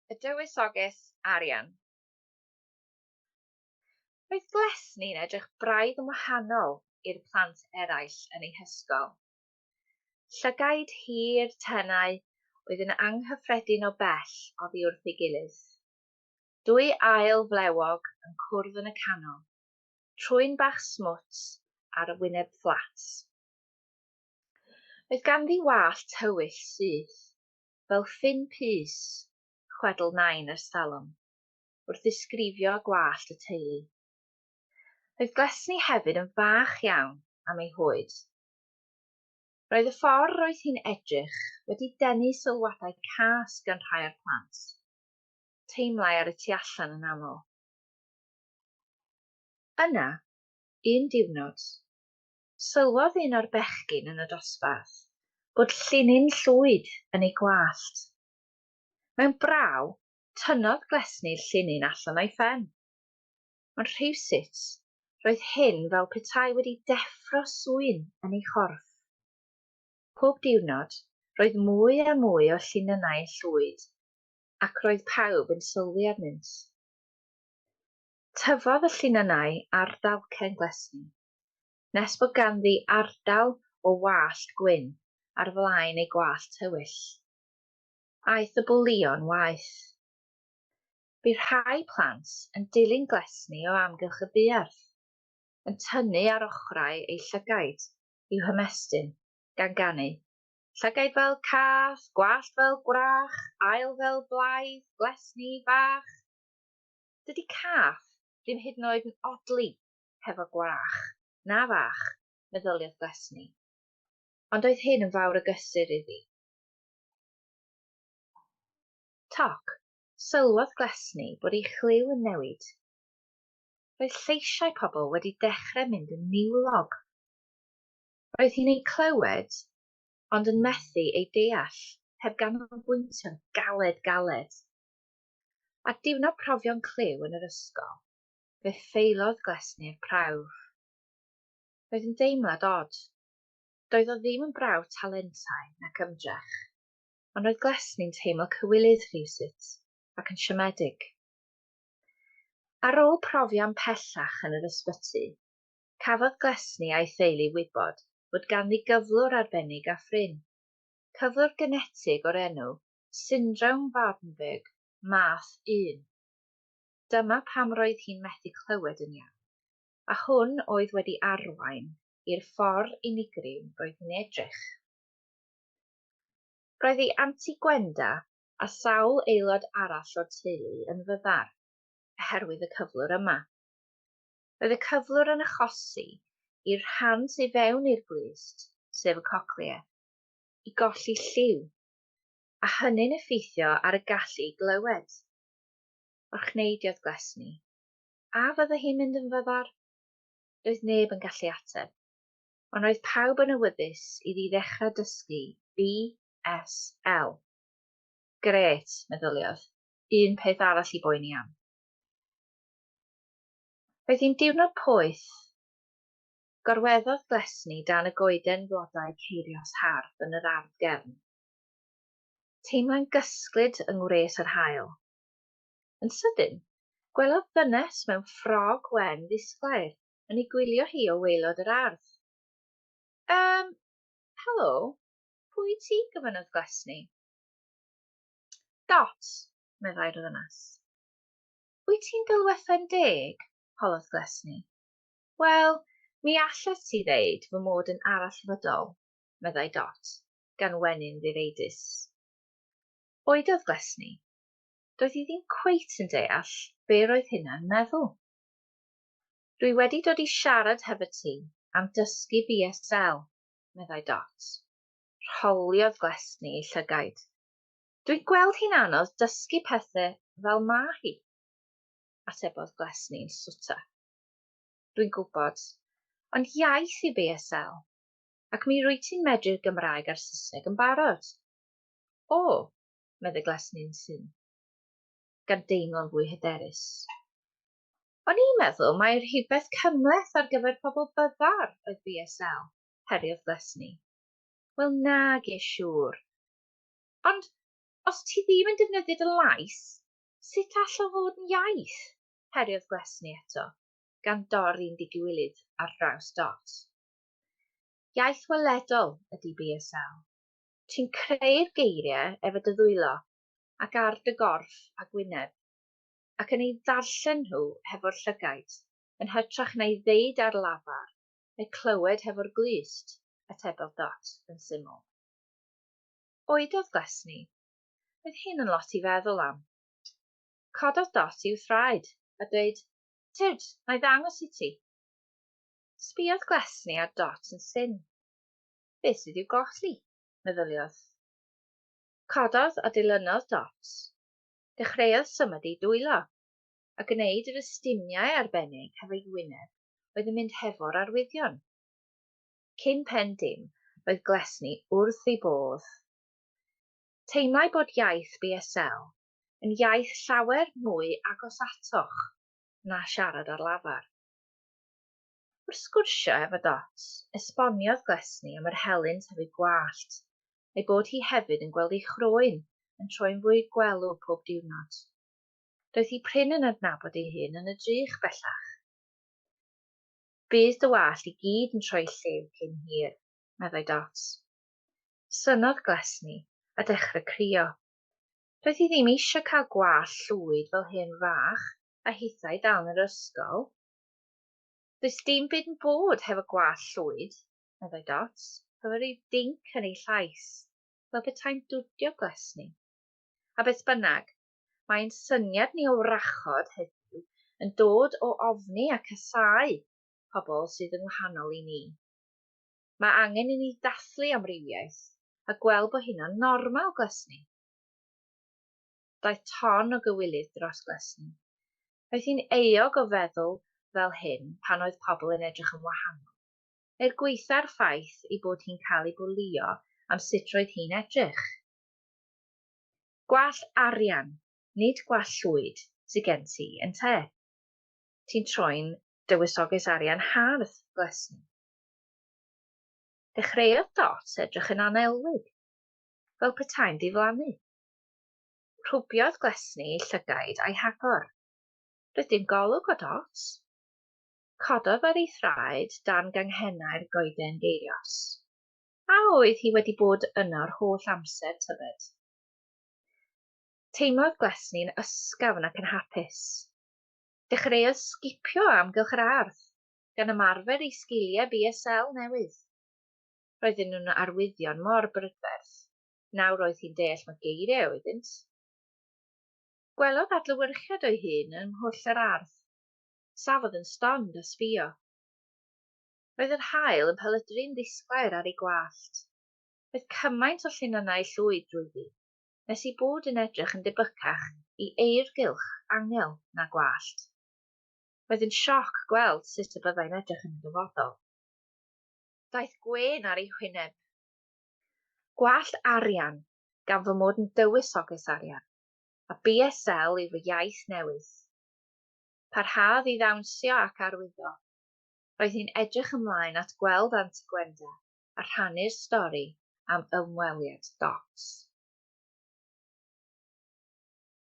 Y Dywysoges Arian. Roedd Glesni'n edrych braidd yn wahanol i'r plant eraill yn ei hysgol. Llygaid hir tenau oedd yn anghyffredin o bell oddi wrth ei gilydd. Dwy ael flewog yn cwrdd yn y canol, trwyn bach smwt ar wyneb fflat. Roedd ganddi wallt tywyll syth, fel ffyn pys, chwedl Nain ers talwm, wrth ddisgrifio gwallt y teulu. Roedd Glesni hefyd yn fach iawn am ei hoed. Roedd y ffordd roedd hi'n edrych wedi denu sylwadau cas gan rhai o'r plant. Teimlai ar y tu allan yn aml. Yna, un diwrnod, Sylwodd un o'r bechgyn yn y dosbarth bod llinyn llwyd yn ei gwallt. Mewn braw, tynnodd Glesni'r llinyn allan o'i phen. Ond rhywsut, roedd hyn fel petai wedi deffro swyn yn ei chorff. Pob diwrnod, roedd mwy a mwy o llinynnau llwyd ac roedd pawb yn sylwi arnynt. Tyfodd y llinynnau ar dalcen Glesni, nes bod ganddi ardal o wallt gwyn ar flaen ei gwallt tywyll. Aeth y bwlio'n waeth. Bu rhai plant yn dilyn Glesni o amgylch y buarth, yn tynnu ar ochrau ei llygaid i'w hymestyn, gan ganu, Llygaid fel cath, gwallt fel gwrach, ail fel blaidd, Glesni fach! Dydy cath ddim hyd yn oed yn odli hefo gwrach, na fach, meddyliodd Glesni. Ond oedd hyn yn fawr o gysur iddi. Toc, sylwodd Glesni bod ei chlyw yn newid. Roedd lleisiau pobl wedi dechrau mynd yn niwlog. Roedd hi'n eu clywed, ond yn methu eu deall heb ganolbwyntio'n galed galed. Ar diwrnod profion clyw yn yr ysgol, fe ffeilodd Glesni'r prawf. Roedd yn deimlad od. Doedd o ddim yn brawf talentau nac ymdrech, ond roedd Glesni'n teimlo cywilydd rhywsut, ac yn siomedig. Ar ôl profion pellach yn yr ysbyty, cafodd Glesni a'i theulu wybod fod ganddi gyflwr arbennig a phrin, cyflwr genetig o'r enw Syndrom Waardenburg math un. Dyma pam roedd hi'n methu clywed yn iawn, a hwn oedd wedi arwain i'r ffordd unigryw roedd hi'n edrych. Roedd ei Anti Gwenda a sawl aelod arall o'r teulu yn fyddar oherwydd y cyflwr yma. Roedd y cyflwr yn achosi i'r rhan tu fewn i'r glust, sef y cochlea, i golli lliw a hynny'n effeithio ar y gallu i glywed. Orchneidiodd Glesni. A fydde hi'n mynd yn fyddar? Doedd neb yn gallu ateb, ond roedd pawb yn awyddus iddi ddechrau dysgu BSL. Grêt, meddyliodd, un peth arall i boeni am. Roedd hi'n diwrnod poeth. Gorweddodd Glesni dan y goeden flodau ceirios hardd yn yr ardd gefn. Teimlai'n gysglyd yng ngwres yr haul. Yn sydyn, gwelodd ddynes mewn ffrog wen ddisglair yn ei gwylio hi o waelod yr ardd. Yym, helo, pwy ti? gofynnodd Glesni. Dot, meddai'r ddynes. Wyt ti'n dylwythen deg? holodd Glesni. Wel, mi allet ti ddeud fy mod yn arallfydol, meddai Dot, gan wenu'n ddireidus. Oedodd Glesni. Doedd hi ddim cweit yn deall be roedd hynna'n meddwl. Dwi wedi dod i siarad hefo ti am dysgu BSL, meddai Dot. Rholiodd Glesni ei llygaid. Dwi'n gweld hi'n anodd dysgu pethe fel ma hi, atebodd Glesni'n swta. Dwi'n gwybod, ond iaith yw BSL, Ac mi rwyt ti'n medru'r Gymraeg a'r Saesneg yn barod. O, meddai Glesni'n syn, gan deimlo'n fwy hyderus. O'n i'n meddwl mai rhywbeth cymhleth ar gyfer pobl byddar oedd BSL, heriodd Glesni. Wel nage siŵr. Ond, Os ti ddim yn defnyddio dy lais, sut all o fod yn iaith? Heriodd Glesni eto, gan dorri'n ddigywilydd ar draws Dot. Iaith weledol ydy BSL. Ti'n creu'r geiriau efo dy ddwylo ac ar dy gorff a gwyneb, ac yn eu ddarllen nhw hefo'r llygaid, yn hytrach na'i ddeud ar lafar neu clywed hefo'r glust, atebodd Dot yn syml. Oedodd Glesni. Roedd hyn yn lot i feddwl am. Cododd Dot i'w thraed a dweud, Tyrd, na i ddangos i ti. Sbïodd Glesni ar Dot yn syn. Beth sydd i'w golli? meddyliodd. Cododd a dilynodd Dot. Dechreuodd symud ei dwylo, a gwneud yr ystumiau arbennig hefo'i wyneb oedd yn mynd hefo'r arwyddion. Cyn pen dim, roedd Glesni wrth ei bodd. Teimlai bod iaith BSL yn iaith llawer mwy agos-atoch na siarad ar lafar. Wrth sgwrsio efo Dot, esboniodd Glesni am yr helynt hefo'i gwallt, a'i bod hi hefyd yn gweld ei chroen yn troi'n fwy gwelw pob diwrnod. Doedd hi prin yn adnabod ei hun yn y drych bellach. Bydd dy wallt i gyd yn troi lliw cyn hir, meddai Dot. Synnodd Glesni a dechrau crio. Doedd hi ddim eisiau cael gwallt llwyd fel hen fach a hithau dal yn yr ysgol. Does dim byd yn bod hefo gwallt llwyd, meddai Dot, hefo rhyw dinc yn ei llais, fel petai'n dwdio Glesni. A beth bynnag, mae ein syniad ni o wrachod heddiw yn dod o ofni a casáu pobl sydd yn wahanol i ni. Mae angen i ni ddathlu amrywiaeth a gweld bod hynna'n normal, Glesni. Daeth ton o gywilydd dros Glesni. Roedd hi'n euog o feddwl fel hyn pan oedd pobl yn edrych yn wahanol, er gwaetha'r ffaith ei bod hi'n cael ei bwlio am sut roedd hi'n edrych. Gwallt arian, nid gwallt llwyd, sy gen ti, ynte? Ti'n troi'n dywysoges arian hardd, Glesni. Dechreuodd Dot edrych yn annelwig, fel petai'n diflannu. Rhwbiodd Glesni ei llygaid a'i hagor. Doedd dim golwg o Dot. Cododd ar ei thraed dan ganghennau'r goeden geirios. A oedd hi wedi bod yno'r holl amser, tybed? Teimlodd Glesni'n ysgafn ac yn hapus. Dechreuodd sgipio o amgylch yr ardd, gan ymarfer ei sgiliau BSL newydd. Roedden nhw'n arwyddion mor brydferth. Nawr roedd hi'n deall mae geiriau oeddynt. Gwelodd adlewyrchiad o'i hun ym mhwll yr ardd. Safodd yn stond a sbio. Roedd yr haul yn pelydru'n ddisglair ar ei gwallt. Roedd cymaint o llinynnau llwyd drwyddi, nes ei bod yn edrych yn debycach i eurgylch angel na gwallt. Roedd yn sioc gweld sut y byddai'n edrych yn y dyfodol. Daeth gwên ar ei hwyneb. Gwallt arian, gan fy mod yn dywysoges arian, a BSL yw fy iaith newydd. Parhaodd i ddawnsio ac arwyddo. Roedd hi'n edrych ymlaen at gweld Anti Gwenda a rhannu'r stori am ymweliad Dot.